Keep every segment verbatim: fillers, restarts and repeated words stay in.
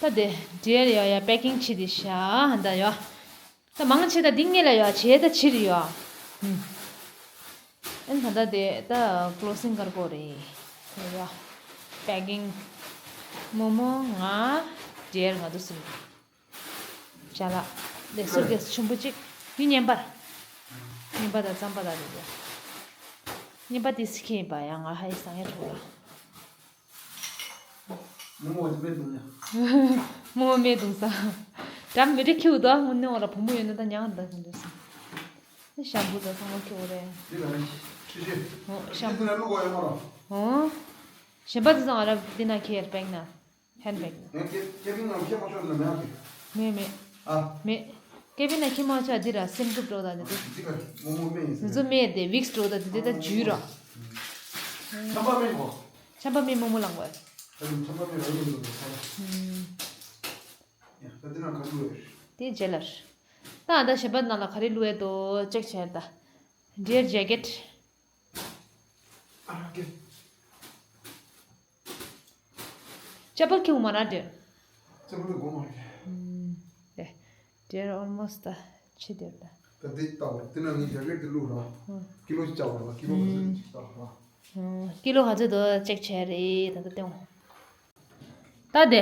ད་དེ་འདྲེར་ཡོ་ཡ་པེ་ཀིང་བྱེད་དེ་ཤ་ཧ་ད་ཡོ། ད་མང་ཆེ་ད་འདི་ངེད་ལ་ཡོ་བྱེད་ད་ཕྱིར་ཡོ། ཨན་ད་ད་དེ་ད་ཀློ་སིང་དཀར་པོ་རེད་ཡོ། པེ་ཀིང་། རྨོ་མོ་ང་འདྲེར་ང་ཚོ་གསུམ། ཅ་ལག་ལས་སུར་གེས་ཆུན་པོ་གཅིག་ཡིན། བརྙན་པར། བརྙན་པར་དང་རྩམ་པ་དང་རེད་དེ། བརྙན་པར་དེ་སི་ཁེ་ཡིན་པ་ཡང་ང་ཧ་ཡི་སང་ཡ་ཐོག་ལ། རྨོ་མོ་ཅི་མེད་འདུག་ཡ། རྨོ་མོ་མེད་འདུག་ས། འགྲམ་མི་རེ་ཁྱེའུ་དོ་དངོས་གནས་འོ་ར་བུ་མོ་ཡོད་ན་ད་ཉང་འདུག་ཟེར་འདུག་ས། ཤམ་བུ་དང་ཚང་མ་ཁྱེའུ་རེད། འདི་ལ་ནི་ཤི་ཤི། འོ་ཤམ་བུ། འདི་ལ་བླུག་གོ་ཡོད་མ་རོ། འོ། གཞན་པ་དེ་ཚང་ང་ར་འདི་ན་ཁྱེར་པེག་ན། ཧན་བེག་ན། ངས་ཀེ་ཀེ་བིན་ནང་ཁྱེད་མ་ཆོག་ན་མེད་ཨ་ཀི། མེད་མེད། ཨ། མེད། ཀེ་བིན་ན་ཁྱེད་མ་ཆོག་འདི་ར་སེམས་འགུལ་འགྲོ་ད་འདི་དེ། འདི་ག་རྨོ་མོ་སྨན་ཡིན་ཟེར། ང་ཚོ་སྨན་དེ་བིགས་འགྲོ་ད་འདི་དེ་ད་འཇུས་ར། ཆམ་པ་སྨན་གོ། ཆམ་པ་སྨན་རྨོ་མོ་ལངས་པ། ཨ་ནི་ཆམ་པ་སྨན་ར་ཡིན་འགྲོ་ད་ཆམ་པ། ཡ་ད་འདི་ནང་ག་རེ་བླུགས་ཡོད། དེ་རྗེས་ལ། ད་ཨ་ད་གཞན་པ་ནང་ལ་ག་རེ་བླུགས་ཡོད་དོ་ཅེག་བྱས་ད། འདྲེར་ཇེ་ཀེཊ། ཨ་ཀེ། ཅ་པལ་ཁྱེར་མ་ར་འདྲེར། ཅ་པལ་དེ་གོ་མ་རེད། ཨམ། དེ། འདྲེར་ཨོལ་མོ་སི་ད་ཕྱི་དེར་ད། ད་འདི་ལྟ་བ་དེ་ན་ངས་རྒྱ་སྐད་དེ་བླུགས་ར། ཨ། ཀི་ལོ་ཅིག་བཅག་པ་ར་ཀི་ལོ་ག་ཚོད་ཅིག་བཏགས་ར། ཨ། ཀི་ལོ་ག་ཚོད་འདུག་ཅེག་བྱས་རེད་ད་ལྟ་སྟོན། ད་དེ།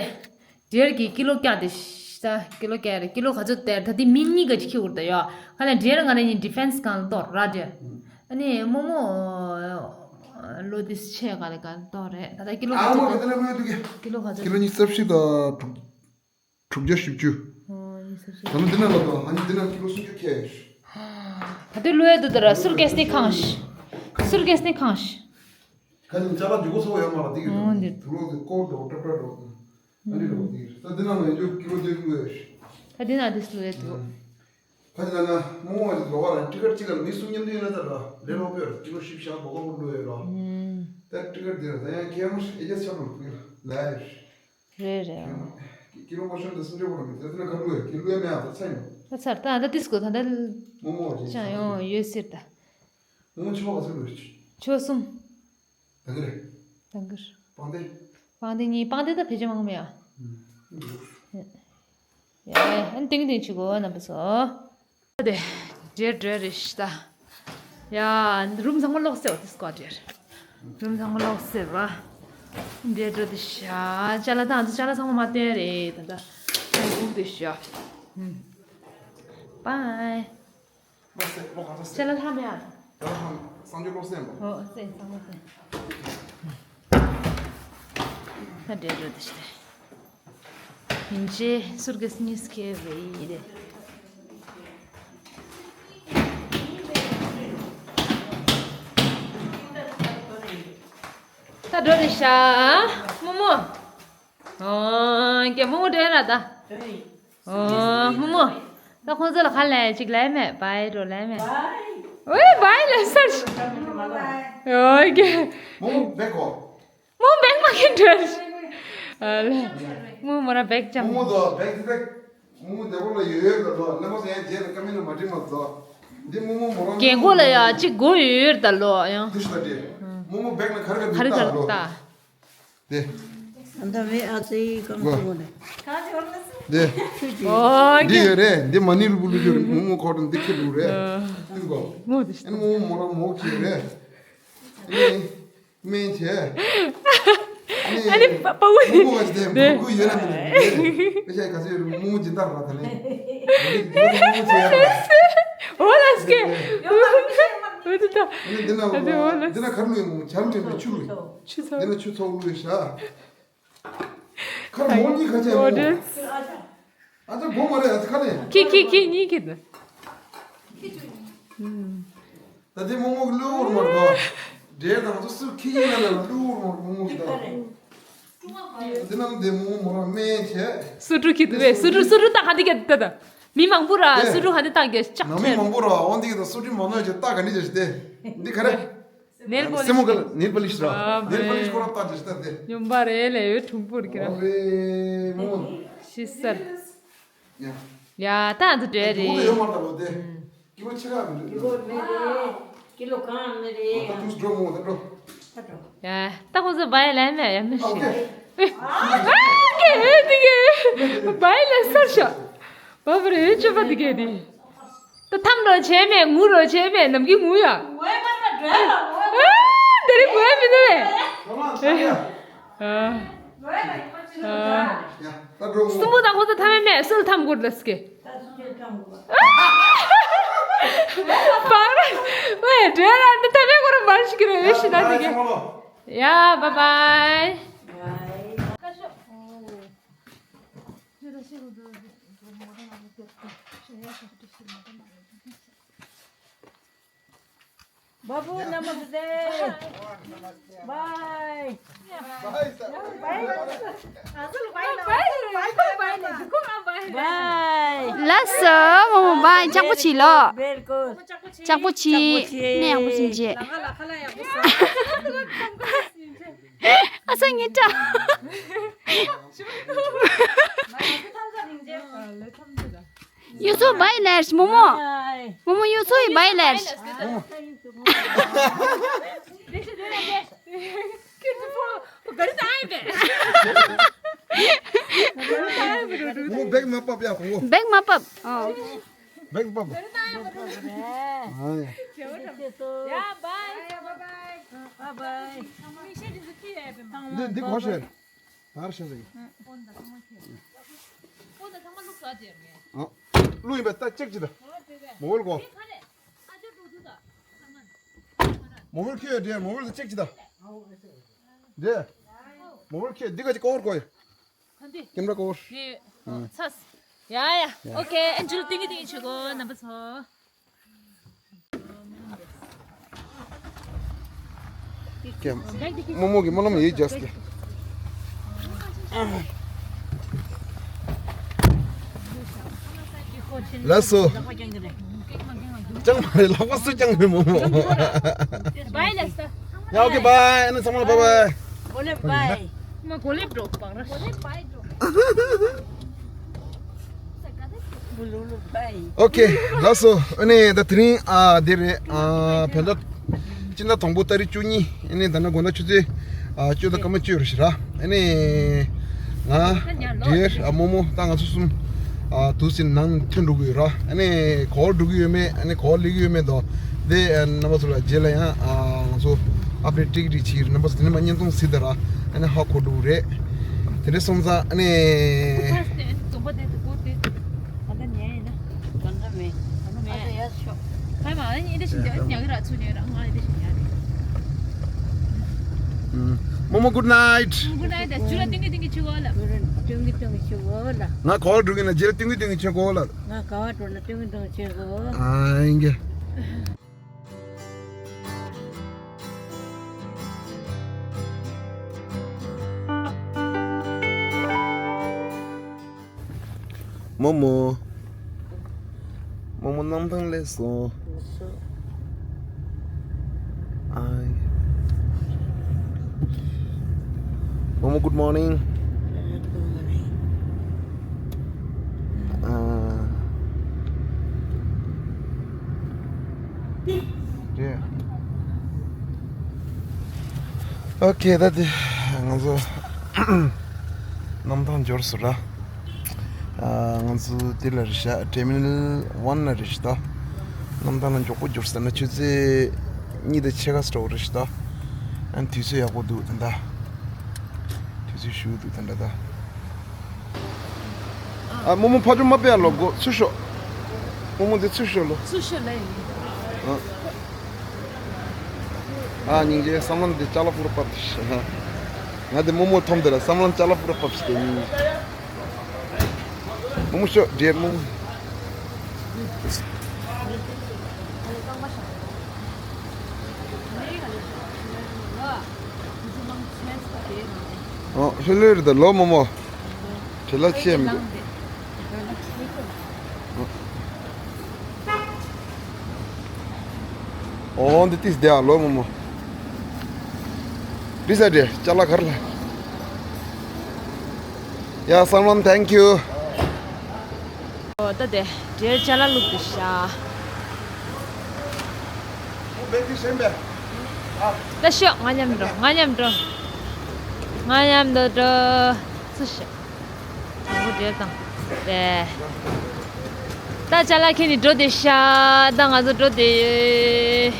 འདྲེར་གྱི་ཀི་ལོ་བཀྱག་དེ་ཤ་ཀི་ལོ་བཀྱག་རེད། ཀི་ལོ་ག་ཚོད་སྟེར་ད་དེ་མི་གཉིས་ཀ་ཅིག་ཁྱེར་འུར་ད་ཡོ། ཁ་ལ་འདྲེར་ང་ར་གཉིས་ཌི་ཕེན་སི་སྒང་ལ་གཏོར་ར་འདྲེར། ཨ་ནི་རྨོ་མོ། ལོ་དེ་ཆེ་ག་ལ་ག་ལ་གཏོར་རེད་ད་ད་ཀི་ལོ་ག་ཨ་མ་ཚོད་ག་དེ་ལ་མོས་འདུག་གི། ཀི་ལོ་ག་ཚོད། ཀི་ལོ་གཉིས་རྩ་བཞི་དང་དྲུག་དྲུག་བརྒྱ་བཞི་བཅུ། ཨོ་གཉིས་རྩ་བཞི། ད་ནི་འདི་ན་ལ་དང་ཨ་ནི་འདི་ན་ཀི་ལོ་སུམ་ཅུ་ཁེ། ད་དུང་ལོས་འདུག་ད་ར་སུར་ཀེས་ནི་ཁང་ཤི། སུར་ཀེས་ནི་ཁང་ཤི། ཁ་ཉིན་ཅ་ལག་འཇུག་སྒོ་ཚོ་ཡོད་མ་རེད་འདི་གི། ཨོ་འདི། དུ་ལོག་གི་ཀོ་འགྲོ་ཏྲ་ཏྲ་འགྲོ། ཨ་ནི་རོ་འདི་ས་འདི་ན་ལ་ཡོད་ཀི་ལོ་འདི་ལོས། ད་འདི་ན་འདི་སུ་ལོས་འདུག་ཁ་ཅིག་ལ་ན་རྨོ་མོ་ཅིག་ལོ་བ་ལ་ཏི་ཀར་གཅིག་ལ་མི་གསུམ་མཉམ་དུ་ཡིན་ན་ད་ར་ལས་ལོ་པོས་ཀི་ལོ་བཞི་བཅུ་ཞག་སྒོ་སྒོར་བླུགས་ཡོད་ར། ད་ཏི་ཀར་འདི་ར་ད་ཡང་ཁྱེད་རང་ཨེ་ཇེ་ཆགས་པར་ཕུག་ལ་ཡོད། རེད་རེད། ཀི་ལོ་མ་ཤོར་འདི་སུམ་ཅུ་སྒོར་མི་དེ་ན་ག་བླུགས་ཡོད་ཀི་ལོ་ཡ་མེད་ཨ་ད་ཚ་ཡོད། ད་ཚར་ད་ད་ཏིས་གོ་ད་ད། རྨོ་མོ་ཅིག་ཅང་ཡོང་ཡོད་ཟེར་ད། རྨོ་མོ་ཆུ་བ་ག་ཚོད་ལོས། ཆུ་གསུམ། ད་གི་རེད། ད་གི་རེད། པང་དེ། པང་དེ་གཉིས་པང་དེ་ད་བེད་སྤྱོད་མང་མེད་ཨ། ཡ་ཡ་ཨན་ཏིང་ཏིང་ཆུ་གོ་ན་བུ་སོ། ད་དེ། འདྲེར་འདྲེར་རེ་ཤི་ད། ཡ་རུམ་ཚང་མ་ལོག་སེ་བ་དེ་སྐོར་འདྲེར། རུམ་ཚང་མ་ལོག་སེ་བ། འདྲེར་འདྲེར་དེ་ཤ་ཅ་ལག་དང་ཅ་ལག་ཚང་མ་མ་སྟོན་རེད་ད་ད། ད་གུག་དེ་ཤ། པའི། ལོག་སེ་ལོག་ག་ཚོད་སེ། ལ་ལྷ་མེད་ཨ། ལ་ལྷ་སང་ཇོ་ལོག་སེ་འབོ། ཨོ་སེ་སང་ལོག་སེ། ད་འདྲེ་འགྲོ་དེ་ཤི་ཏེ། ཡིན་ཅེ་སུར་གེས་གཉིས་ཁེ་བེ་ཡི་རེད། ད་འགྲོ་དེ་ཤ་རྨོ་མོ། ཨོ་ཀྱེ་རྨོ་མོ་འདྲེ་ར་ད། ཨོ་རྨོ་མོ། ད་ཁོང་ཚོ་ལ་ཁ་ལས་ཅིག་ལས་མེད། བའི་འགྲོ་ལས་མེད། ཨོའི་བའི་ལས་སར། ཨོ་ཀྱེ། རྨོ་མོ་བེག་གོ། རྨོ་མོ་བེག་མ་ཁྱེར་འགྲོ། ཨ་ལས། རྨོ་མོ་ར་བེག་ཅམ། རྨོ་མོ་དོ་བེག་དེ་བེག་རྨོ་མོ་དེ་བོ་ལ་ཡོད་ཡོད་ད་ལོ་ལེ་མོ་ཟེར་ཡང་རྗེས་ལ་ཀ་མི་ན་མ་བྲིས་མ་ཚོ། འདི་རྨོ་མོ་མོ་རང་རྒན་གོག་ལ་ཡ་ཅིག་དགོས་ཡོད་ཡོད་ད་ལོ་ཡང་། དུ་ཤི་ད་དེ། རྨོ་མོ་བེག་ན་ག་རེ་ག་ག་རེ་འདུག་ད་ལོ། ད། དེ། ཨ་ད་བེ་ཨ་ཙི་ཀམ་གོ་ཀོ་ནེ། དེ། ཨོ་འདི་ཡོད་རེད། འདི་མ་ནི་རུ་བུ་ལུ་ཅུ་རེད། རྨོ་མོ་ཁོ་དང་འདི་ཁེ་རུ་རེད། ཨ། འདི་གོ། མོ་དེ། ཨ་ནི་རྨོ་མོ་མོ་རང་མོ་ཁེ་རེད། ཨ་ནི། སྨན་བྱས། ཨ་ནི་པ་པ་བུ་རྨོ་མོ་ག་ཅི་དེ་དེ་མོ་གུ་ཡོད་ན་མི་འདུག་དཔེ་ཆ་ག་ཚོད་ཡོད་རེད། རྨོ་མོ་སྦྱིན་བདག་ར་ད་ལེ། རྨོ་མོ་བྱས་ཡ་ར། ཨོ་ལ་སྐད། ཨོ་ད་ད། ཨ་ནི་འདི་ན་ཨ་ནི་ཨོ་ལ། འདི་ན་ག་རུ་ཡོད་མོ་ཇར་མན་པའི་ཆུ་རུ། ཆུ་ཚོད། འདི་ན་ཆུ་ཚོད་བླུགས་ཤག་ཁར་མོ་གཉིས་ཁ་ཆེ་མོ། ཨོ་ཌར། ཨ་ཅག་བོ་མ་རེད། ཨ་ཅག་ཁ་ནས། ཁྱི་ཁྱི་ཁྱི་གཉིས་ཁྱི་དང་། ད་དེ་མོ་མོ་གི་གླུ་བོར་མར་དོ། འདྲེ་དང་ཚོ་སུ་ཁྱི་ཡིན་ན་ལ་གླུ་བོར་མར་མོ་མོ་གི་དང་། དེ་ནང་དེ་མོ་མོ་རང་སྨན་བྱས། སུ་ཀྲུ་ཁྱི་དུ་བས་སུ་ཀྲུ་སུ་ཀྲུ་ད་ག་འདི་ག་ད་ད། མི་མང་པོ་ར་སུ་ཀྲུ་ག་འདི་ད་ག་ཅག་ནང་མི་མང་པོ་ར་འོ་འདི་ག་ད་སུ་ཀྲུ་མ་ནོ་ཅེ་ད་ག་འདི་ཅེ་ཤི་དེ། འདི་ག་རེ། ནེལ་པོ་ལིཤ། སེ་མོ་ག་ལ་ནེལ་པོ་ལིཤ་ར། ཨ་ནེལ་པོ་ལིཤ་ཁོ་རང་ལྟ་ཅི་ཤི་ད་དེ། ཡོང་པ་རེད་ལེ་ཡོད་ཁྲུང་པོར་ཁྱེད་རང་། ཨོ་རེད་མོ། ཤི་སར། ཡ། ཡ་ད་འདི་འདྲ་རེད། ཡོད་མ་ལྟ་བོ་དེ། ཀི་ལོ་ཆེ་ག་མི་འདུག་ཀི་ལོ་མེ་རེད། ཀི་ལོ་གང་མེ་རེད། ད་དུས་འགྲོ་མོ་ད་འགྲོ། ད་འགྲོ། ཡ་ད་ཁོ་ཚོ་བ་ཡ་ལན་མེ་ཡ་མི་ཤི། ཨོ་ཁེ། ཨེ་དེ་གས་བའི་ལ་སར་ཤོག་བ་བ་རེ་ཅོ་བ་དེ་གས་དེ། ད་ཐམ་རོ་བྱས་མེད། ངུ་རོ་བྱས་མེད། ནམ་གི་ངུ་ཡ། ཨ་དེ་རིང་ངུ་ཡ་མི་འདུག་བས། ཨ། ཨ། ཨ། སུ་མོ་དང་ཁོ་ཚོ་ཐམ་མེད་མེད། སུལ་ཐམ་གོར་ལ་སྐེ། བ་ར། ཝེ་འདྲེ་ར་འདི་ཐམ་མེད་གོར་མར་ཞིག་རེ་ཡོད་ཤི་ན་དེ་གས། ཡ་བ་བའི། बाबु नमस्ते। By. By. By. ལགས་སོ་མོ་མོ་བའི་ལྕགས་པོ་ཆེ་ལོ། ལྕགས་པོ་ཆེ། གནས་ཡག་པོ་ཞིག་བྱེད། ཨ་ས་ངེ་ཏྲ། གཡུ་མཚོ་བའི་ལེར་མོ་མོ། མོ་མོ་གཡུ་མཚོ་ཡི་བའི་ལེར། ངོ་བེག་མ་པབ་ཡ་ཁོ། བེག་མ་པབ། ཨོ། བེག་པབ། ཨ་ཡ། ཡ་བའི། བའི། འདི་འདི་གོ་ཤེས། ད་ར་ཤེས་ཟིག་ཨ། ལུ་ཡིན་པས་ད་ཅེག་ཅི་ད། མོ་བལ་གོ། མོ་བལ་ཁྱེད་འདྲེ་མོ་བལ་ད་ཅེག་ཅི་ད། འདྲེ། མོ་བལ་ཁྱེད་འདི་ག་ཅི་ཀོ་བར་གོ་ཡ། ཀེམ་ར་ཀོ་བར། ཚས། ཡ་ཡ། ཨོ་ཁེ། ཨན་ཇུ་ལ་ཏིང་གི་ཏིང་ཆུ་གོ་རྣམ་པ་ཚོ། ཀེམ། རྨོ་མོ་གི་སྨོན་ལམ་ཡོད་ཅག་སྐྱེ། ལགས་སོ། ཅང་མ་རེད། ལག་པ་སུ་ཅང་རེད་མོ་མོ། བའི་ལགས་སོ། ཡ་ཨོ་ཁེ་བའི། ཨ་ནི་ཚང་མ་ལ་བའི་བའི། གོ་ལེ་བའི། མ་གོ་ལེ་འགྲོ་བང་ར། ཨོ་ཁེ་ལགས་སོ། ཨ་ནི་ད་དེ་རིང་ཨ་འདི་རེད། ཨ་བོད་ཟླ་སྤྱི་ཟླ་དང་པོ་ཏ་རིག་བཅུ་གཉིས། ཨ་ནི་ད་ནི་དགོང་དག་ཆུ་ཚོད་ཨ་བཅུ་དང་སྐར་མ་བཅུ་རེད་ཤག་ར། ཨ་ནི་ང་འདིར་ཨ་རྨོ་མོ་ད་ང་ཚོ་གསུམ་ཨ་དུས་ཟིན་ནང་ཐོན་འགྲོ་གི་ཡོད་ར། ཨ་ནི་ག་པར་འགྲོ་གི་ཡོད་མེད། ཨ་ནི་ག་པར་སླེབས་ཀྱི་ཡོད་མེད་དང་དེ་ཨ་རྣམ་པ་ཚོ་ལ་རྗེས་ལ་ཡང་ཨ་ང་ཚོ་ཨ་པེ་ཊིག་རིགས་ཕྱིར་རྣམ་པ་ཚོ་དེ་ནས་མ་བརྙན་ཐུང་གཟིགས་དང་ར། ཨ་ནི་ཧ་གོ་འགྲོ་གི་རེད། དེ་འདྲ་སོང་ཙང་ཨ་ནི། མོ་མོ་good night། ང་ག་པར་འགྲོ་གི་ན་རྗེས་ལ་ཏིང་གི་ཏིང་གི་ཆེན་གོ་ལ། ང་ག་པར་འགྲོ་ན་ཏིང་གི་ཏིང་གི་ཆེན་གོ། ཨ་ཡིན་གྱི། མོ་མོ། མོ་མོ་གནམ་ཐང་སླེབས་སོང་། ཨ། མོ་མོ། Good morning། ཨ། རེད། ཨོ་ཁེ། ད་དེ་ང་ཚོ་གནམ་ཐང་འབྱོར་སོང་ར། ཨ། ང་ཚོ་དེ་ལ་རེད་ཤག་ཊར་མི་ནལ་ཝན་ལ་རེད་ཤག་ད། གནམ་ཐང་ལ་མགྱོགས་པོ་འབྱོར་སོང་ན་ཆུ་ཚོད་གཉིས་དང་ཕྱེད་ཀ་ཙམ་འགྲོ་གི་རེད་ཤག་ད། ཨ་ནི་དུས་ཚོད་ཡག་པོ་འདུག་ད་ལྟ། དུས་ཚོད་ཞུ་འདུག་ད་ལྟ་ད། ཨ། རྨོ་མོ་ཕར་ཕྱོགས་མ་ཕེབས་ལོ། སྒོ་ཚུར་ཤོག་རྨོ་མོ་འདི་ཚུར་ཤོག་ལོ། ཚུར་ཤོག་ལེ། ཨ། སྙིང་རྗེ། བསམ་ལམ་འདི་ཅ་ལག་པུ་ར་པབ་ཤག་ང་འདི་རྨོ་མོ་མཐོང་དེ་ལ་བསམ་ལམ་ཅ་ལག་པུ་ར་པབ་ཤག་སྙིང་རྗེ། རྨོ་མོ་ཤོག་འདྲེ་རྨོ་མོ། ཨོ། ཧེ་ལོ་རེད་ད་ལོ་རྨོ་མོ། བྲེལ་བ་ཆེ་མི་འདུག་ཨོ། འདི་ཏིས་བསྡད་ཨ་ལོ་རྨོ་མོ། རི་ས་འདྲེ་ཅ་ལག་གར་ལ། ཡ། བསམ་ལམ་thank you། ཨོ། ད་དེ་འདྲེར་ཅ་ལག་བླུགས་ཏེ་ཤག་ཨོ། བེ་ཏི་ཤན་པས། ཨ། ད་ཤོག་ང་མཉམ་འགྲོ། ང་མཉམ་འགྲོ། ང་མཉམ་དུ་འགྲོ། སུ་ཤོག་མོ་འབྲེལ་དང་། རེད། ད་ཅ་ལག་ཁྱེར་ནས་འགྲོ་བསྡད་ཤག་ད་ང་ཚོ་འགྲོ་བསྡད་ཡོད།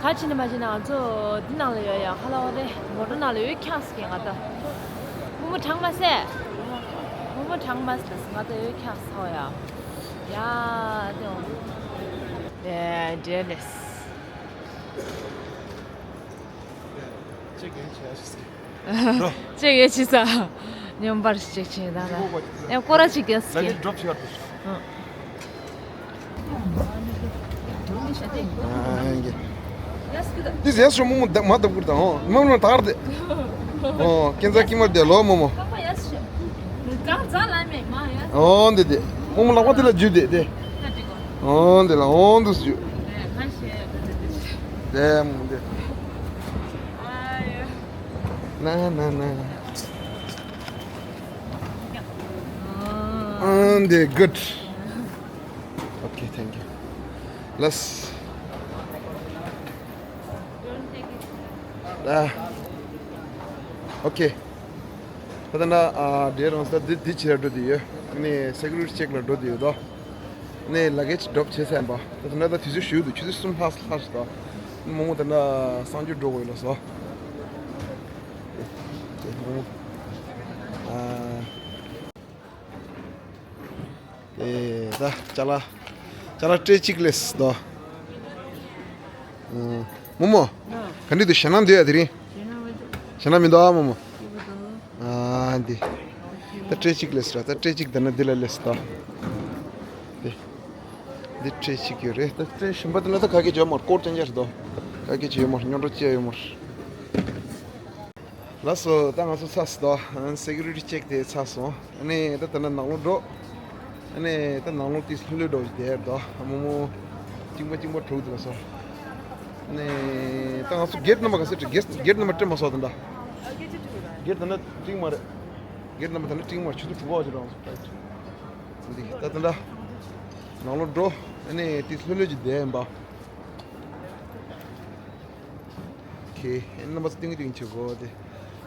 ག་ཅི་ནས་མ་ཅི་ན་ང་ཚོ་འདི་ནང་ལ་ཡོད་ཡ། ཁ་ལ་བ་རེད། མོ་ཊ་ནང་ལ་ཡོད་ཁྱག་སི་ཀེ་ང་ད། མོ་མོ་གྲང་མ་སེ། མོ་མོ་གྲང་མ་སེ་ང་ད་ཡོད་ཁྱག་སི་ཧོ་ཡ། ཡ་དེ་འོང་། རེད་རེད་ལེས། ཅེག་ཡེ་ཆི་ས། སྙོམས་པར་ཅེག་བྱེད་ད་ད། ཡང་སྐོར་ར་ཅིག་རྒྱག་སི་ཀེ། ལ་ལི་ཌོབ་ཆེ་བར་དུ། ཨ་ཡང་གི། འདི་ཟས་སོ་མོ་མོ་མ་ལྟ་བུར་དང་། མོ་མོ་ལ་དར་དེ། ཨོ་ཀེན་ཛ་ཀི་མར་དེ་ལོ་མོ་མོ། ཨོ་འདི་དེ། མོ་མོ་ལག་པ་དེ་ལ་འཇུ་དེ་དེ། ཨོ་འདི་ལ་ཨོ་འདུ་སུ་འཇུ། དེ་མོ་དེ། ན་ན་ན། ཨོ་འདི་good. Okay, thank you. Let's. ཨ། ཨོ་ཁེ། ད་ལྟ་ན་ཨ་འདྲེ་རང་ས་འདི་འདི་ཕྱིར་འགྲོ་དུས་ཡོད། ཨ་ནི་སེ་ཀུ་རི་ཊི་ཅེག་ལ་འགྲོ་དུས་ཡོད་དོ། ཨ་ནི་ལ་གེ་ཇི་ཌོབ་བྱེད་ས་ཡིན་པ། ད་ལྟ་ན་ད་དུས་ཚོད་ཞུ་འདུག་ཆུ་ཚོད་གསུམ་ལྷག་ལྷག་ཞིག་དོ། མོ་མོ་ད་ལྟ་གསང་སྤྱོད་འགྲོ་དགོས་ཡོད་ལ་སོ། དེ་དེ་མོ་མོ། ཨ། ཨེ་ད་ཅ་ལག་ཅ་ལག་སྤྲད་གཅིག་ལེས་དོ། ཨ། མོ་མོ། ག་འདྲ་འདུག་ཞེད་སྣང་འདུག་ཡ་དེ་རིང་། ཞེད་སྣང་མི་འདུག་ཨ་མོ་མོ། ཨ་འདི། ད་སྤྲད་གཅིག་ལེས་ར། ད་སྤྲད་གཅིག་ད་ནི་འདི་ལ་ལེས་དོ། འདི་འདི་སྤྲད་གཅིག་ཡོད་རེད། ད་སྤྲད་ཞིམ་པ་དེ་ན་ད་ག་གེ་བྱོས་མར་སྐོར་ཅན་ཅར་དོ། ག་གེ་བྱོས་མར་སྙོན་འགྲོ་བྱས་ཡོད་མར། ལགས་སོ། ད་ང་ཚོ་ཚར་སོང་དོ། སེ་ཀུ་རི་ཊི་ཅེག་དེ་ཚར་སོང་། ཨ་ནི་ད་ལྟ་ན་ནང་ལོགས་འགྲོ། ཨ་ནི་ད་ནང་ལོགས་དེ་ལྷོད་ལྷོད་འགྲོ་བསྡད་དོ། མོ་མོ་གཅིག་པ་གཅིག་པ་དྲུག་དེ་ལ་སོ། ཨ་ནི་ད་ང་ཚོ་གེ་ཊི་ནམ་བར་ག་ཚོད་བྲིས། གེ་ཊི་གེ་ཊི་ནམ་བར་བྲིས་མ་སོང་ད་ལྟ། གེ་ཊི་ད་ལྟ་བྲིས་མ་རེད། གེ་ཊི་ནམ་བར་ད་ལྟ་བྲིས་མ་རེད། ཆུ་ཚོད་དྲུག་པ་བར་དུ་རང་ཚོ་ཕ་ཡི་འདི་ད་ལྟ་ད་ནང་ལོགས་འགྲོ། ཨ་ནི་དེ་ལྷོད་ལྷོད་ཀྱི་བསྡད་ཡིན་པ། ཁེ། ཨེ་རྣམ་པ་ཚོ་ཏིང་ཏིང་བྱེད་དགོས་ཏེ།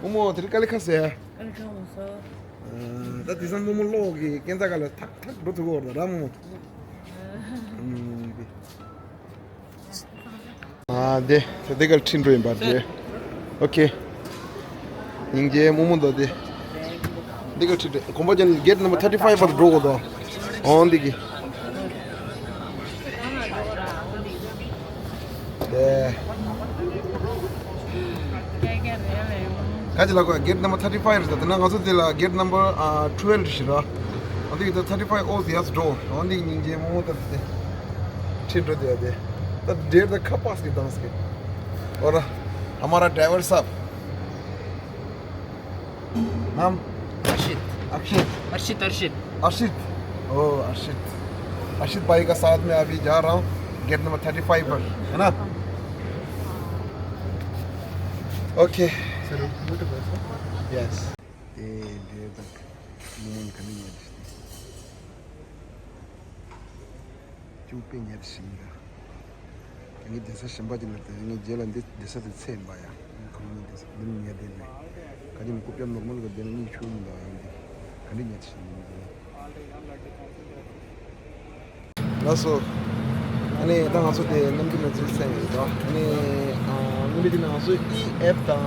མོ་མོ་དེ་རིང་དཀའ་ལས་ཁག་སེ། དཀའ་ལས་ཁག་མ་སོང་། ཨ། ད་དེང་སང་མོ་མོ་གློག་གི་སྐས་འཛེག་ག་ལ་ཐག་ཐག་འགྲོ་ཐུབ་ཀྱི་ཡོད་རེད་ད་ར་མོ་མོ། ཨུམ། ཨ་དེ་དེ་དེ་ག་ལ་ཁྲིད་འགྲོ་ཡིན་པ་དེ། ཨོ་ཁེ། སྙིང་རྗེ་མོ་མོ་དོ་དེ། འདི་ག་ཁྲིད་དེ་གོམ་པ་ཅན་གེ་ཊི་ནམ་བར་ཐར་ཊི་ཕའི་བར་འགྲོ་དགོས་དོ། འོང་འདི་གི། དེ། ག་ཅི་ལ་གོ་གེ་ཊི་ནམ་བར་ཐར་ཊི་ཕའི་རེད་ད། དེ་ན་ང་ཚོ་དེ་ལ་གེ་ཊི་ནམ་བར་ཨ་ཊུ་ཝེལ་བྷི་རེད་ཤི་ར། འོང་འདི་གི་ད་ཐར་ཊི་ཕའི་ཨོ་ཟི་ཡ་སི་འགྲོ། འོང་འདི་གི་སྙིང་རྗེ་མོ་མོ་ད་དེ། ཁྲིད་འགྲོ་དེ་ཡ་དེ། ད་འདྲེར་ད་ཁ་པགས་ཀྱི་དང་སྐད། और हमारा ड्राइवर साहब। नाम? अर्शित। अक्षित। अर्शित, अर्शित। अर्शित। ओ, अर्शित। अर्शित भाई का साथ में अभी जा रहा हूँ, गेट नंबर थर्टी फ़ाइव पर, है ना? ओके। सर, मोटर पर, सर। यस। ए, देर तक मुमन कमी है। ཅུང་དཔེ་ཉེ་ཞིག་ཡིན་ད། ངའི་གདན་ས་གཞན་པ་ཅིག་ལ་བལྟས། ངའི་རྗེས་ལ་འདི་གདན་ས་དེ་ཚད་ཡིན་པ་ཡ། ཁོང་གཉིས་གདན་ས་འདི་ནི་ཉེ་བསྡད་ནས། ག་ཅི་ནི་རྐུབ་བཀྱག་ནོར་མལ་ག་བསྡད་ན་གཉིད་ཆུང་མི་འདུག་ཡང་འདི་ག་འདྲ་ཉེ་ཞིག་ཡིན་འདི། ལགས་སོ། ཨ་ནི་ད་ང་ཚོ་དེ་གནམ་གྲུ་ནང་འཛུལ་ཚར་ཡིན་ད། ཨ་ནི་ཨ་དངོས་གནས་དེ་ན་ང་ཚོ་ཨི་ཨེཕ་དང་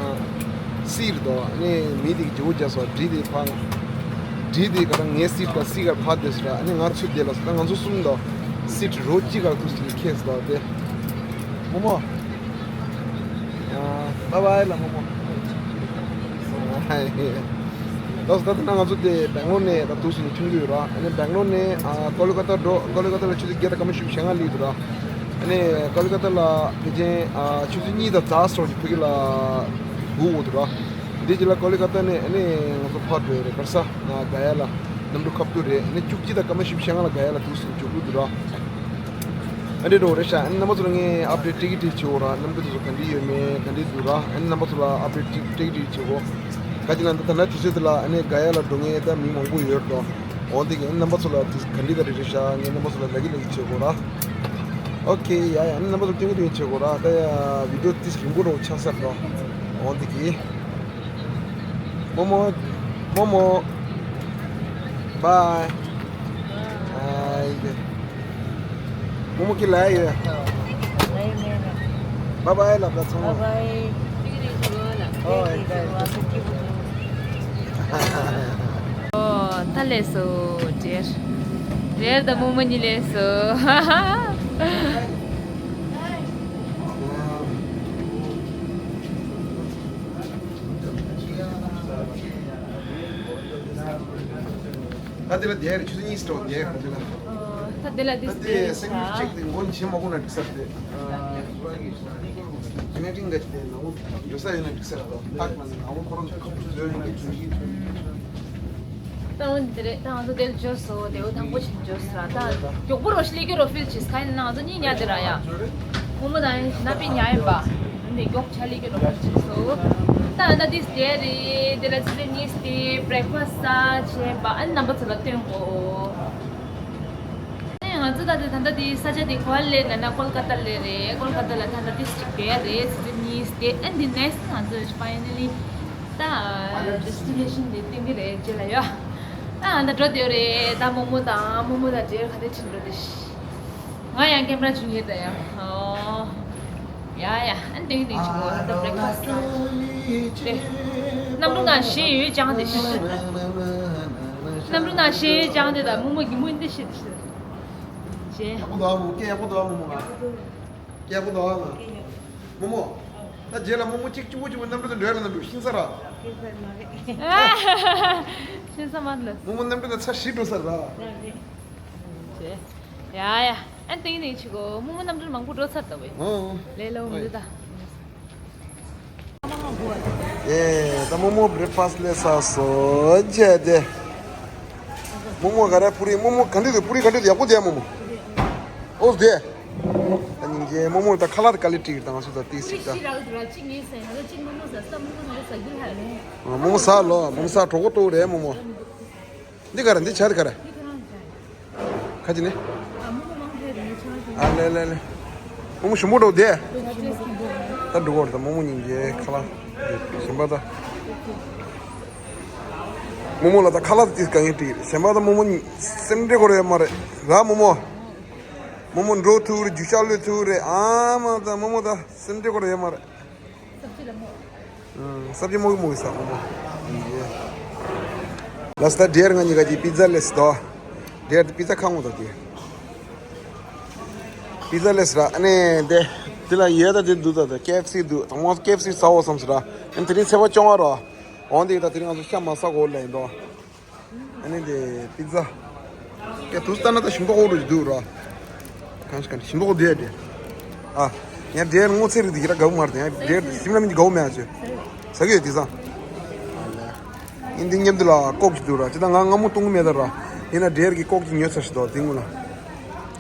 སི་རེད་དོ། ཨ་ནི་མི་དེ་གི་ཇོ་བོ་རྒྱ་སོ་བྲིས་དེ་ཕ། བྲིས་དེ་ག་ད་ངའི་སི་ཊི་ག་སི་ག་ཕ་དེ་སོ་ར། ཨ་ནི་ང་ཚོ་དེ་ལ་སོ་ད་ང་ཚོ་གསུམ་དོ། སི་ཊི་རོ་གཅིག་ག་ཐུག་སི་ཁེས་དོ་དེ། མོ་མོ། ཨ། བཱའི་བཱའི་ལ་མོ་མོ། ལགས་སོ། ད་ལྟ་ན་ང་ཚོ་དེ་སྦེང་ལོར་ནས་ད་འདུག་སེ་ནས་ཐོན་གྱི་ཡོད་ར། ཨ་ནི་སྦེང་ལོར་ནས་ཨ་ཀོ་ལི་ཀ་ཏ་འགྲོ། ཀོ་ལི་ཀ་ཏ་ལ་ཆུ་ཚོད་བརྒྱད་དང་སྐར་མ་བཞི་བཅུ་ཞེ་ལྔ་སླེབས་འདུག་ར། ཨ་ནི་ཀོ་ལི་ཀ་ཏ་ལ་ཕལ་ཆེར་ཨ་ཆུ་ཚོད་གཉིས་དང་ཙག་སོགས་ཀྱི་ཕ་གི་ལ་སྒུག་དགོས་འདུག་ར། འདི་རྗེས་ལ་ཀོ་ལི་ཀ་ཏ་ནས་ཨ་ནི་ང་ཚོ་ཕར་འགྲོ་ཡ་རེད། ག་རེ་ཟ། ཨ་ག་ཡ་ལ་གནམ་གྲུ་ཁ་ཐུག་རེད། ཨ་ནི་བཅུ་གཅིག་དང་སྐར་མ་བཞི་བཅུ་ཞེ་ལྔ་ལ་ག་ཡ་ལ་འདུག་སེ་འགྲོ་གི་འདུག་ར། ཨ་འདྲས་འགྲོ་རེད་ཤག་ཨ་ནི་རྣམ་པ་ཚོ་ལ་ངས་ཨབ་ཌེཊ་སྤྲད་ཀྱི་སྤྲད་བྱེད་འོ་ར། གནམ་གྲུ་དེ་ཚོ་ག་འདྲས་ཡོད་མེད་ག་འདྲས་འདུག་ར། ཨ་ནི་རྣམ་པ་ཚོ་ལ་ཨབ་ཌེཊ་སྤྲད་ཀྱི་སྤྲད་བྱེད་འོ། ག་ཅི་ལ་འདི་ད་ལྟ་དུས་ཚོད་འདི་ལ་ཨ་ནི་ག་ཡ་ལ་འགྲོ་མཁན་ད་མི་མང་པོ་ཡོད་རེད་དོ། འོ་འདི་གི་ཨ་ནི་རྣམ་པ་ཚོ་ལ་དུས་ག་འདྲས་ག་འདྲས་རེད་ཤག་ངས་རྣམ་པ་ཚོ་ལ་ལབ་ཀྱི་ལབ་ཀྱི་བྱེད་འོ་ར། ཨོ་ཁེ། ཡ་ཡ། ཨ་ནི་རྣམ་པ་ཚོ་སྐྱོན་གྱི་སྐྱོན་གྱི་བྱེད་འོ་ར། ད་ཡ་བི་ཌིའོ་དེ་རིང་པོ་འགྲོ་ཆགས་ས་རེད་དོ། འོ་འདི་གི། མོ་མོ། Momo. Bye. Bye. Momo ki lai ye. Bye bye la bla tsong. Bye bye. Oh, ད་ལས་སོ། འདྲེར། འདྲེར་དང་རྨོ་མོ་གཉིས་ལས་སོ། ད་དེ་ལ་དེ་རེད། ཆུ་ཚོད་གཉིས་སྟོང་དེ་རེད། ད་དེ་ལ་ད་དེ་ལ་དེ་ད་དེ་སེང་གེ་གཅིག་དེ་མགོ་ནས་མཆན་མ་གོ་ན་འགྲིག་ས་རེད། ཇི་ནེ་ཊིག་འགའ་ཅིག་དེ་ནང་འགྲོ་ས་ཡོད་ན་འགྲིག་ས་རེད། ད་ནང་ཁོ་རང་ཚོ་ཁ་ཕྱོགས་བཟོས་ཡོད་ན་འགྲིག་ས་རེད། ད་འོན་ཏེ་རེད། ད་ང་ཚོ་དེར་འབྱོར་སོང་། དེ་འོ་དང་པོ་ཆེན་འབྱོར་སོང་། ད་མགྱོགས་པོ་རོ་ཤི་ལི་ཀེ་རོ་ཕིལ་ཆིས་ཁ་ཡིན་ན་ང་ཚོ་གཉིས་ཉལ་དེ་ར་ཡ། ཁོ་མོ་དང་ཡིན་ན་པི་ཉལ་ཡིན་པ། འདི་མགྱོགས་ཆ་ལི་ཀེ་རོ་ཕིལ་ཆིས་སོ། ད་ད་དིས་དེ་རེད། དེ་ལ་ཆུ་ཚོད་གཉིས་དེ་བྷི་རེག་ཕ་སི་ས་བྱས་པ་ཨ་ནི་རྣམ་པ་ཚོ་ལ་སྟོན་གོ། ཨ་ནི་ང་ཚོ་ད་དེ་ད་ད་དེ་ས་ཆ་དེ་ག་པར་སླེབས་ན་ན་ཀོལ་ཀ་ཏ་སླེབས་རེད། ཀོལ་ཀ་ཏ་ལ་ད་ད་དིས་ཅིག་བསྡད་རེད། ཆུ་ཚོད་གཉིས་དེ་ཨ་ནི་ནེག་སི་ང་ཚོ་ཕ་ཡི་ནལ་ལི། ད་ཌེ་སི་ཊི་ནེ་ཤན་དེ་སྟོན་གི་རེད་རྗེས་ལ་ཡ། ད་ད་འགྲོ་དེ་རེད། ད་རྨོ་མོ་དང་རྨོ་མོ་དང་འདྲེར་ག་དེ་ཁྲིད་འགྲོ་དེ་ཤི། ང་ཡང་ཀེམ་ར་བྱུང་ཡོད་ད་ཡ། ཨོ། ཡ་ཡ། ཨ་ནི་དེ་ནས་ཅིག་གོ་ད་བྷི་རེག་ཕ་སི་ལ། དེ། གནམ་གྲུ་ནང་གཞས་ཡོད་ཅང་དེ་ཤི། གནམ་གྲུ་ནང་གཞས་ཡོད་ཅང་དེ་ད་རྨོ་མོ་གི་མུན་དེ་ཤི་དེ་ཤི། གཞས། ཡག་པོ་འདུག་ཨ་མོ། སྐད་ཡག་པོ་འདུག་ཨ་མོ་མོ་ང་། སྐད་ཡག་པོ་འདུག་ཨ་ང་། རྨོ་མོ། ད་རྗེས་ལ་རྨོ་མོ་གཅིག་གཅིག་པོ་གཅིག་པོ་གནམ་གྲུ་དུ་འགྲོ་ཡ་ལ་གནམ་གྲུ་ཤིང་ས་ར། ཤིང་ས་མ་རེད། ཤིང་ས་མ་རེད། རྨོ་མོ་གནམ་གྲུ་དུ་ཚར་བཞི་འགྲོ་ས་ར། རེད། ཡ་ཡ། ཨན་ཏིང་ནིང་ཆི་གོ་རྨོ་མོ་གནམ་གྲུ་མང་པོ་འགྲོ་ཚར་ད་བས། ཨོ། ལེ་ལོ་མི་ད། ཨེ་ད་རྨོ་མོ་བྷི་རེག་ཕ་སི་ལ་ས་སོ་རྗེས་དེ། རྨོ་མོ་ག་རེ་པུ་རི། རྨོ་མོ་ག་འདྲ་འདུག་པུ་རི་ག་འདྲ་འདུག་ཡག་པོ་འདུག་ཡ་རྨོ་མོ། ཨོ་དེ། ད་སྙིང་རྗེ། རྨོ་མོ་ད་ཁ་ལག་དཀའ་ལས་ཁྲིད་དང་སུ་ད་ཏི་སི་ད། རྨོ་མོ་ཟ་ལོ། རྨོ་མོ་ཟ་གྲོགས་པོ་ཏོ་རེད་རྨོ་མོ། འདི་ག་རེ། འདི་ཆ་རེ་ག་རེ། ཁ་ཅི་ནས། ཨ་ལེ་ལེ་ལེ། རྨོ་མོ་ཞིམ་པོ་འགྲོ་དེ། ད་འགྲོ་གོ་རེད་ད་རྨོ་མོ་སྙིང་རྗེ་ཁ་ལག་ཞིམ་པ་ད། རྨོ་མོ་ལ་ད་ཁ་ལག་ཏི་སི་ག་ངེ་ཏི་ཞིམ་པ་ད་རྨོ་མོ་སེམས་ཁྲལ་གོ་རེད་མ་རེད་ར་རྨོ་མོ། རྨོ་མོ་འགྲོ་ཐུག་རེད། རྒྱུ་ཤ་ལོས་ཐུག་རེད། ཨ་མ་ད་རྨོ་མོ་ད་སེམས་ཁྲལ་གོ་རེད་མ་རེད། ཨང་། སབ་ཇི་མོག་མོག་ས་མོག་མོག་ལ་སྟ་ཌེར་ང་གཉིས་ཀ་གི་པི་ཛ་ལས་སྟོ། ཌེར་པི་ཛ་ཁ་ངོ་ད་དེ། པི་ཛ་ལས་ར་ཨ་ནེ་དེ། དེ་ལ་ཡོད་ད་དེ་འདུག་ད་དེ་ཀེ་ཨེཕ་སི་འདུག་ད་མོ་ཀེ་ཨེཕ་སི་ཟ་འོ་བསམ་སི་ར། ཨན་དེ་རིང་ཚེས་པ་བཅོ་ལྔ་ར། འོན་ཏེ་ད་དེ་རིང་ང་ཚོ་ཤ་མ་ཟ་གོ་ལ་ཡིན་དོ། ཨ་ནི་དེ་པི་ཛ། ཀྱ་དུས་ལྟ་ན་ད་ཞིམ་མདོག་འོག་རུ་འདུག་ར། གང་ཞིག་གང་ཞིག་ཞིམ་མདོག་འདུག་ཡ་དེ། ཨ། ཡང་དེ་སྔོ་ཚལ་རིགས་དེ་ཡི་ར་དགའ་བོ་མ་རེད། ཡང་དེ་སིམ་ལ་མིན་གྱི་དགའ་བོ་མེད་ཨ་ཅེ། ཟ་གི་ཡོད་དེ་ཙང་། ཨིན་དེ་མཉམ་དུ་ལ་ཀོག་ཅིག་འདུག་ར། ཅི་ད་ང་སྔ་མོ་བཏུང་གི་མེད་ད་ར། ཡིན་ན་འབྲེར་གྱི་ཀོག་ཅིག་ཉོས་ཚར་ཞིག་འདུག་དེ་སྔོན་ལ།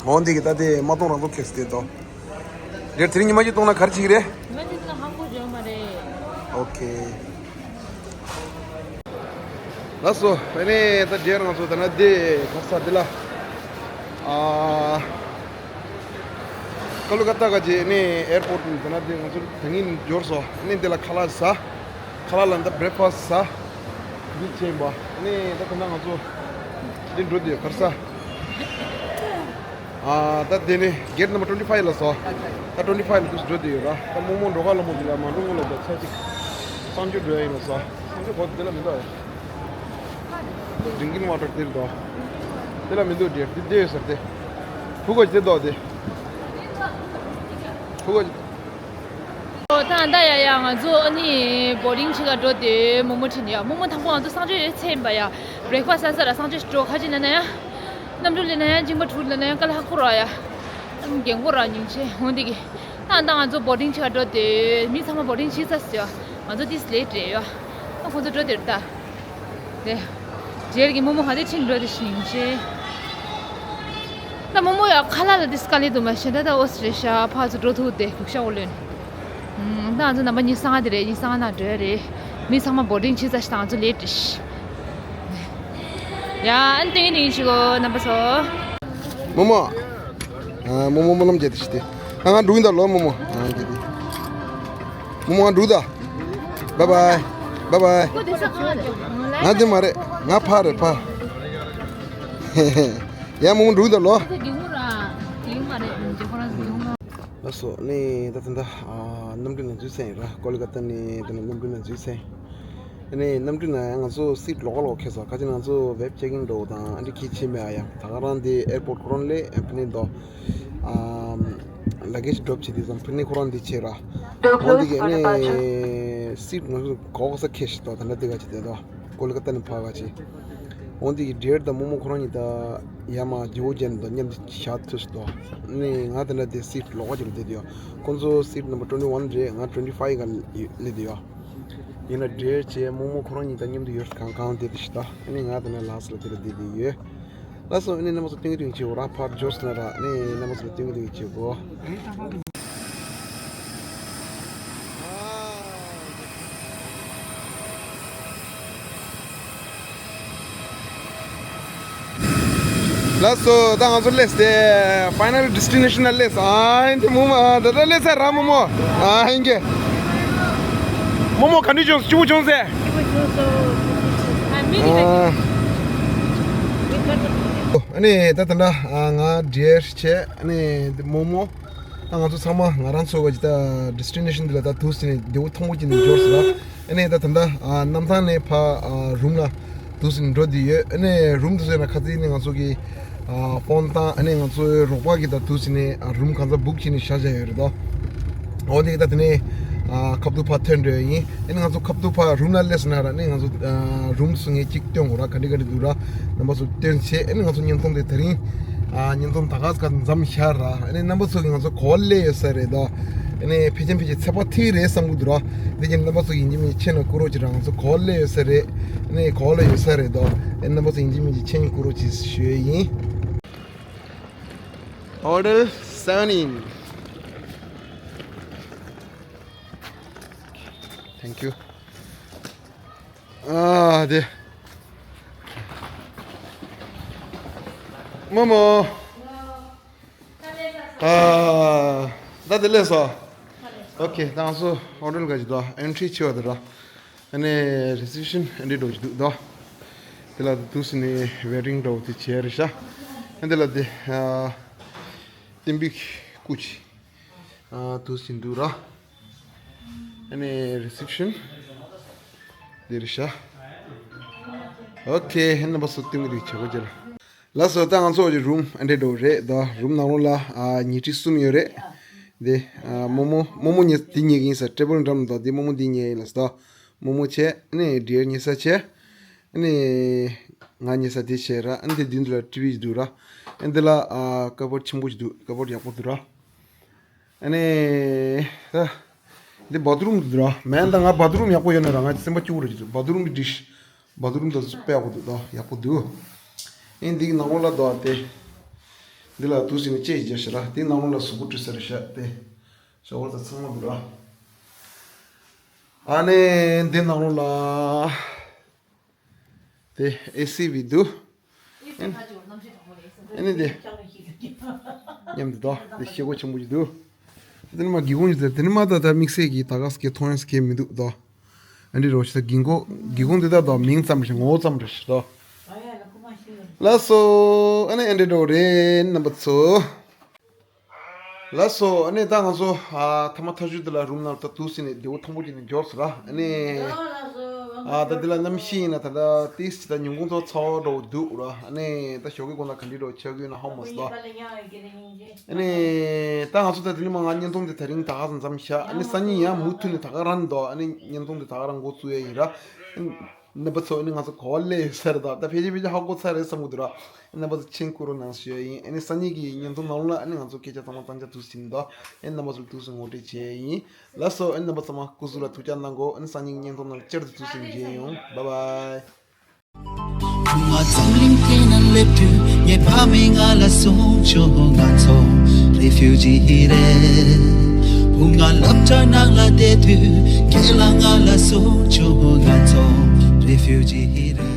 འོ་འདི་གི་ད་དེ་མ་བཏུང་རང་ཚོ་ཁེགས་དེ་འདུག་འབྲེར་དེ་རིང་ཉི་མ་གཅིག་བཏུང་ན་ག་རེ་བྱེད་ཀྱི་རེད། ཉི་མ་གཅིག་ན་ཧང་པོ་འཇོན་མ་རེད། ཨོ་ཁེ། ལགས་སོ། ཨ་ནི་ད་འབྲེར་ང་ཚོ་ད་ན་དེ་ག་ས་དེ་ལ། ཨ། ཀ་ལུ་ཀ་ཏ་ག་ཅེ་ནི་ཨེར་པོར་ནི་ད་ན་དེ་ང་ཚོ་ད་ངིན་འབྱོར་སོ། ཨ་ནི་དེ་ལ་ཁ་ལག་ཟ། ཁ་ལག་ལ་ད་བྷི་རེག་ཕ་སི་ཟ། འདི་བྱས་པ། ཨ་ནི་ད་ད་ན་ང་ཚོ་འདི་འགྲོ་དུས་གར་ས། ཨ་ད་དེ་ནི་གེ་ཊི་ནམ་བར་ཊུ་ཝེན་ཊི་ཕའིབ་ལ་སོ། ད་ཊུ་ཝེན་ཊི་ཕའིབ་ལ་དུས་འགྲོ་དུས་ཡོད་ར། ད་རྨོ་མོ་འགྲོ་ག་ལ་མོ་དེ་ལ་མ་འགྲོ་སྔོན་ལ་ད་ཚ་ཅིག་གསང་སྤྱོད་འགྲོ་ཡ་ཡིན་ལ་སོ། གསང་སྤྱོད་གོ་དེ་ལ་མི་འདུག་ཨེ། ཌིང་ཀིང་ཝ་ཊར་དེར་འདུག་དེ་ལ་མི་འདུག་དེ་དེ་ཡོད་ཟེར་ཏེ། ཕུ་གོ་ཅི་དེ་འདུག་དེ། ཕུ་གོ་ཅི། ཨོ་ད་ད་ཡ་ཡ་ང་ཚོ་ཨ་ནི་བོར་ཌིང་བྱེད་ག་འགྲོ་དེ་མོ་མོ་ཁྲིད་ཡ། མོ་མོ་དང་པོ་ང་ཚོ་གསང་སྤྱོད་ཡོད་ཚེ་ཡིན་པ་ཡ། བྷི་རེག་ཕ་སི་ཟ་ས་ར་གསང་སྤྱོད་འགྲོ་ཁ་ཅིག་ན་ན་ཡ། གནམ་གྲུ་ལེན་ན་ཡང་མཇིང་པ་དྲུག་ལེན་ན་ཡང་དཀའ་ལས་ཁག་པོ་ར་ཡ། ཨམ་རྒན་གོག་ར་སྙིང་རྗེ་འོང་འདི་གི། ད་ད་ང་ཚོ་བོར་ཌིང་བྱེད་ག་འགྲོ་དེ་མི་ཚང་མ་བོར་ཌིང་བྱེད་ཚར་ཟེར་ཡ། ང་ཚོ་ཏིས་ལེ་ཊི་རེད་ཡ། ད་ཁོང་ཚོ་འགྲོ་དེར་ད། དེ། རྗེར་གི་རྨོ་མོ་ཧ་དེ་ཁྲིད་འགྲོ་དེ་སྙིང་རྗེ། ད་རྨོ་མོ་ཡ་ཁ་ལག་ལ་ཏིས་དཀའ་ལས་འདུག་མ་ཤེས་ད་ད་ཨོ་སི་རེ་ཤ་ཕ་ཚོ་འགྲོ་ཐུག་དེ་གུག་ཤ་འོ་ལོན། ད་ང་ཚོ་རྣམ་པ་ཉི་ཤུ་རྩ་ལྔ་དེ་རེད། ཉི་ཤུ་རྩ་ལྔ་ནང་འགྲོ་ཡ་རེད། མི་ཚང་མ་བོར་ཌིང་བྱེད་ཚར་ཤག་ད་ང་ཚོ་ལེ་ཊི་རེད། ཡ་ཨན་ཏིང་ཏིང་ཞིག་གོ་རྣམ་པ་ཚོ། རྨོ་མོ། ཨ་རྨོ་མོ་སྨོན་ལམ་བརྒྱབ་དེ་ཤི་སྟེ། ང་ང་འགྲོ་གི་ཡིན་ད་ལོ་རྨོ་མོ། ཨ་བརྒྱབ་དེ། རྨོ་མོ་ང་འགྲོ་ད། བྷའི་བྷའི། བའི་བའི། ཁོ་དེ་ས་གང་རེད། ང་དེ་མ་རེད། ང་ཕ་རེད་ཕ། ཡ་མོ་མོ་འགྲོ་གི་འདུག་ལོ། ཁོ་དེ་སྒེའུ་ཁུང་ར། སྒེའུ་ཁུང་མ་རེད། ཇེ་ཁོ་རང་སྒེའུ་ཁུང་ར། ལགས་སོ། ནི་ད་ད་ད་ཨ་གནམ་གྲུ་ནང་འཛུལ་ཚར་ཡིན་ར། ཀོ་ལི་ཀ་ཏ་ནས་ད་ནི་གནམ་གྲུ་ནང་འཛུལ་ཚར་ཡིན། ནི་གནམ་གྲུ་ནང་ང་ཚོ་སིཊ་ལོགས་ཀ་ལོགས་ཁེལ་སོང་། ཁ་ཅིག་ང་ཚོ་ཝེབ་ཅེག་ཨིན་འགྲོ་དང་ཨ་འདྲ་ཁེལ་ཆེ་མེད། ཨ་ཡ་ད་ག་རང་དེ་ཨེར་པོརཊ་ཁོ་རང་ལས་ཨ་ཕི་ནི་དོ། ཨ་ལ་གེཇ་ཌོབ་བྱེད་དུས་ཙམ་ཕི་ནི་ཁོ་རང་འདི་བྱེད་ར། འོ་འདི་གི་ནི་སིཊ་ང་ཚོ་གོག་ས་ཁེལ་ཤི་དོ། ད་ནི་འདི་ག་ཅི་དེ་དོ། ཀོ་ལི་ཀ་ཏ་ནས་ཕར་ག་ཅི། འོ་འདི་གི་ཌི་ཡར་དང་རྨོ་མོ་ཁོ་རང་གཉིས་ད་ཡ་མ་ཇོ་ཇན་དང་མཉམ་དུ་བཞག་ཐུབ་སོང་། ནི་ང་ད་ནི་དེ་སིཊ་ལོགས་ཀ་ཅིག་ལ་བསྡད་དུ་ཡོད། ཁོང་ཚོ་སིཊ་ནམ་བར་ཊུ་ཝེན་ཊི་ཝན་རེད། ང་ཊུ་ཝེན་ཊི་ཕའིབ་ག་སླེབས་དུ་ཡོད། ཡིན་ན་ཌི་ཡར་བྱས་རྨོ་མོ་ཁོ་རང་གཉིས་ད་མཉམ་དུ་ཡོད། གང་གང་བསྡད་དུ་ཤི་ད། ནི་ང་ད་ནི་ལ་སི་ལ་དེ་ལ་བསྡད་དུ་ཡོད། ལགས་སོ། ཨ་ནི་རྣམ་པ་ཚོ་སྟོན་གི་སྟོན་གི་བྱེད་དགོས་ར། ཕར་འབྱོར་སོང་ན་ར། ཨ་ནི་རྣམ་པ་ཚོ་ལ་སྟོན་གི་སྟོན་གི་བྱེད་དགོས། ལགས་སོ། ད་ང་ཚོ་སླེབས་ཏེ་ཕའི་ནལ་ཌེ་སི་ཊི་ནེ་ཤན་ལ་སླེབས་སོང་། ཨ་ནི་རྨོ་མོ་ད་ལྟ་སླེབས་ཚར་ར་རྨོ་མོ། ཨ་ཡིན་གྱི། རྨོ་མོ་ག་འདྲ་བྱུང་སོང་། སྐྱིད་པོ་བྱུང་སོང་། ཨ་མི་གི་ཨ། ཨ་ནི་ད་ད་ལྟ་ང་ཌི་ཡར་བྱས། ཨ་ནི་རྨོ་མོ། ད་ང་ཚོ་ཚང་མ་ང་རང་ཚོ་གི་ད་ཌེ་སི་ཊི་ནེ་ཤན་འདི་ལ་ད་དུས་ཟིན་ནས་བདེ་པོ་ཐང་པོ་ཅིག་ནས་འབྱོར་སོང་ལ། ཨ་ནི་ད་ད་ལྟ་གནམ་ཐང་ནས་ཕར་རུམ་ལ་དུས་ཟིན་འགྲོ་བསྡད་ཡོད། ཨ་ནི་རུམ་དུ་སོང་ན་ཁ་ཚིག་ནས་ང་ཚོ་གི་ཕོན་བཏང་། ཨ་ནི་ང་ཚོའི་རོགས་པ་གིས་ད་དུས་ཟིན་ནས་རུམ་གང་ཚ་བུག་བྱས་ནས་བཞག་བཞག་ཡོད་རེད་དོ། འོ་དེ་གི་ད་དེ་ནས་ཁ་ཐུག་ཕར་ཐོན་འགྲོ་ཡ་ཡིན། ཨ་ནི་ང་ཚོ་ཁ་ཐུག་ཕར་རུམ་ལ་སླེབས་སོང་ན་ར། ཨ་ནི་ང་ཚོ་རུམ་དུ་སོང་ངས་གཅིག་སྟོན་དགོས་ར། ག་འདྲ་ག་འདྲ་འདུག་ར། རྣམ་པ་ཚོ་སྟོན་བྱས། ཨ་ནི་ང་ཚོ་བརྙན་ཐུང་དེ་དེ་རིང་ཨ་བརྙན་ཐུང་ད་ག་ས་ག་མཚམས་བཞག་ར། ཨ་ནི་རྣམ་པ་ཚོ་གིས་ང་ཚོ་ག་པར་སླེབས་ཡོད་ས་རེད་དོ། ཨ་ནི་ཕལ་ཆེར་ཕལ་ཆེར་ཚེས་པ་ཐིག་རེད་བསམ་གི་འདུག་ར། འདི་གི་རྣམ་པ་ཚོ་ཡིན་གཅིག་མིན་གཅིག་མཆན་ནང་བཀོད་རོགས་བྱེད་ར། ང་ཚོ་ག་པར་སླེབས་ཡོད་ས་རེད། ཨ་ནི་ག་པར་སླེབས་ཡོད་ས་རེད་དོ། ཨ་ནི་རྣམ་པ་ཚོ་ཡིན་གཅིག་མིན་གཅིག་མཆན་བཀོད་རོགས་བྱེད་ཞུ་ཡ་ཡིན། Hotel seven in. Thank you. ཨ་དེ། རྨོ་མོ། ཨ་ད་དེ་སླེབས་སོང་། ཨོ་ཁེ། ད་ང་ཚོ་ཧོ་ཊེལ་ག་ཅིག་དོ། ཨེན་ཊི་རི་བྱས་པ་དེ་ར། ཨ་ནི་རི་སེབ་ཤན་ཨེ་འདྲ་འདྲ་བོ་ཅིག་འདུག་དོ། དེ་ལ་དུས་ནས་ཝེ་ཊིང་འདྲ་བོ་དེ་བྱས་རེད་ཤག། ཨ་དེ་ལ་དེ་ཨ་གཏན་འབེབས་སྐུ་ཅིག་ཨ་དུས་ཟིན་འདུག་ར། ཨ་ནི་རི་སེབ་ཤན་འདི་རེད་ཤག། ཨོ་ཁེ། ཨ་ནི་རྣམ་པ་ཚོ་སྟོན་གི་འདུག་བྱེད་སྒོ་རྒྱབ་ལ། ལགས་སོ། ད་ང་ཚོ་གི་རུམ་ཨ་འདྲ་འདྲ་བོ་རེད་དོ། རུམ་ནང་ལོགས་ལ་ཨ་ཉལ་ཁྲི་གསུམ་ཡོད་རེད། འདི་ཨ་རྨོ་མོ་རྨོ་མོ་ཉལ་འདི་ཉལ་གི་ཡིན་ས། ཊེ་བལ་འགྲམ་དང་འདི་རྨོ་མོ་འདི་ཉལ་ཡིན་ལ་སོ། རྨོ་མོ་བྱས། ཨ་ནི་ཌི་ཡར་ཉལ་ས་བྱས། ཨ་ནི་ང་ཉལ་ས་དེ་བྱས་ར། ཨ་ནི་དེ་མདུན་དུ་ལ་ཊི་ཝི་འདུག་ར། ཨ་འདི་ལ་ཨ་ཀ་བོཌ་ཆེན་པོ་ཞིག་འདུག། ཀ་བོཌ་ཡག་པོ་འདུག་ར། ཨ་ནི་ད་འདི་བ་ཐི་རུམ་འདུག་ར། མེན་ད་ང་བ་ཐི་རུམ་ཡག་པོ་ཡོད་ན་ར་ང་སེམས་པ་སྐྱོ་བོ་རེད་ཅིག་འདུག། བ་ཐི་རུམ་གི་ཌིཤ་བ་ཐི་རུམ་ད་དཔེ་ཡག་པོ་འདུག། ད་ཡག་པོ་འདུག། ཨ་འདི་གི་ནང་ལོགས་ལ་ད་དེ་འདི་ལ་དུས་ཟིན་ནས་ཅེ་ཞིག་རྒྱབ་ཤག་ར། དེ་ནང་ལོགས་ལ་གཟུགས་པོ་བཀྲུ་ས་རེད་ཤག། དེ་ཤོག་བར་ད་ཚང་མ་འདུག་ར། ཨ་ནི་འདི་ནང་ལོགས་ལ། དེ་ཨེ་སི་བི་འདུག། ཨེ་ནི་དེ་མཉམ་དུ་དོ། དེ་ཤེལ་སྒོ་ཆེན་པོ་ཞིག་འདུག། དེ་ནི་མ་སྒེའུ་ཁུང་ཞིག་དེ་ནི་མ་ད་ད་དམིགས་བསལ་གྱི་ད་ག་ཟེར་མཁན་མཐོང་ཡ་ཟེར་མཁན་མི་འདུག་དོ། ཨ་འདྲ་རོ་ཞིག་ད་སྒེའུ་ཁུང་སྒེའུ་ཁུང་འདི་ད་དོ་མིང་ཙམ་རེད་ཤག། ངོ་བོ་ཙམ་རེད་ཤག་དོ། ལགས་སོ། ཨ་ནི་ཨ་འདྲ་འདྲ་བོ་རེད་རྣམ་པ་ཚོ། ལགས་སོ། ཨ་ནི་ད་ང་ཚོ་ཨ་མཐའ་མ་མཐའ་མཇུག་འདི་ལ་རུམ་ནང་ད་དུས་ཟིན་ནས་བདེ་པོ་ཐང་པོ་བྱས་ནས་འབྱོར་སོང་ར། ཨ་ནི་ཨ་ད་འདི་ལ་གནམ་གཤིས་ཡིན་ན་ད་ལྟ་ཏིས་ཅི་ད་ཉིན་གུང་ཐོག་ཚ་བ་འདྲ་བོ་འདུག་ར། ཨ་ནི་ད་ཞོགས་ཀའི་དགོང་དག་ག་འདྲ་འདྲ་བོ་ཆགས་ཀྱི་ཡོད་ན་ཧ་མ་སོང་། ཨ་ནི་ད་ང་ཚོ་ད་དེ་ནི་མ་ང་བརྙན་ཐུང་འདི་དེ་རིང་ད་ག་ས་མཚམས་བཞག། ཨ་ནི་སང་ཉིན་ཡང་མུ་མཐུད་ནས་ད་ག་རང་འདུག། ཨ་ནི་བརྙན་ཐུང་འདི་ད་ག་རང་འགོ་བཙུགས་ཡ་ཡིན་ར། རྣམ་པ་ཚོ་ཨ་ནི་ང་ཚོ་ག་པར་སླེབས་ཡོད་ས་རེད་དོ། ད་ཕལ་ཆེར་ཕལ་ཆེར་ཧ་གོ་ཚར་རེད་བསམ་གི་འདུག་ར། རྣམ་པ་ཚོ་མཆན་བཀོད་རོགས་གནང་ཞུ་ཡ་ཡིན། ཨ་ནི་སང་ཉིན་གྱི་བརྙན་ཐུང་ནང་ལ་ཨ་ནི་ང་ཚོ་སྐད་ཆ་ཚང་མ་གཙང་ཆ་དུས་ཟིན་དོ། ཨ་ནི་རྣམ་པ་ཚོ་དུས་ཟིན་ངོ་སྤྲོད་བྱེད་ཡ་ཡིན། ལགས་སོ། ཨ་ནི་རྣམ་པ་ཚང་མ་སྐུ་གཟུགས་ལ་ཐུགས་ཅག་གནང་གོ། ཨ་ནི་སང་ཉིན་བརྙན་ཐུང་ནང་བསྐྱར་དུ་དུས་ཟིན་མཇལ་ཡོང་། བྷའི་བྷའི། བུ་ང་འཛམ་གླིང་སྟེང་ན་སླེབས་དུས་ངའི་ཕ་མས་ང་ལ་གསུངས་བྱུང་། ང་ཚོ་རེ་ཕིའུ་ཇི་རེད། བུ་ང་སློབ་གྲྭ་ནང་ལ་བསྡད་དུས་རྒན་ལགས་ང་ལ་གསུངས་བྱུང་། ང་ཚོ་རེ་ཕིའུ་ཇི་རེད།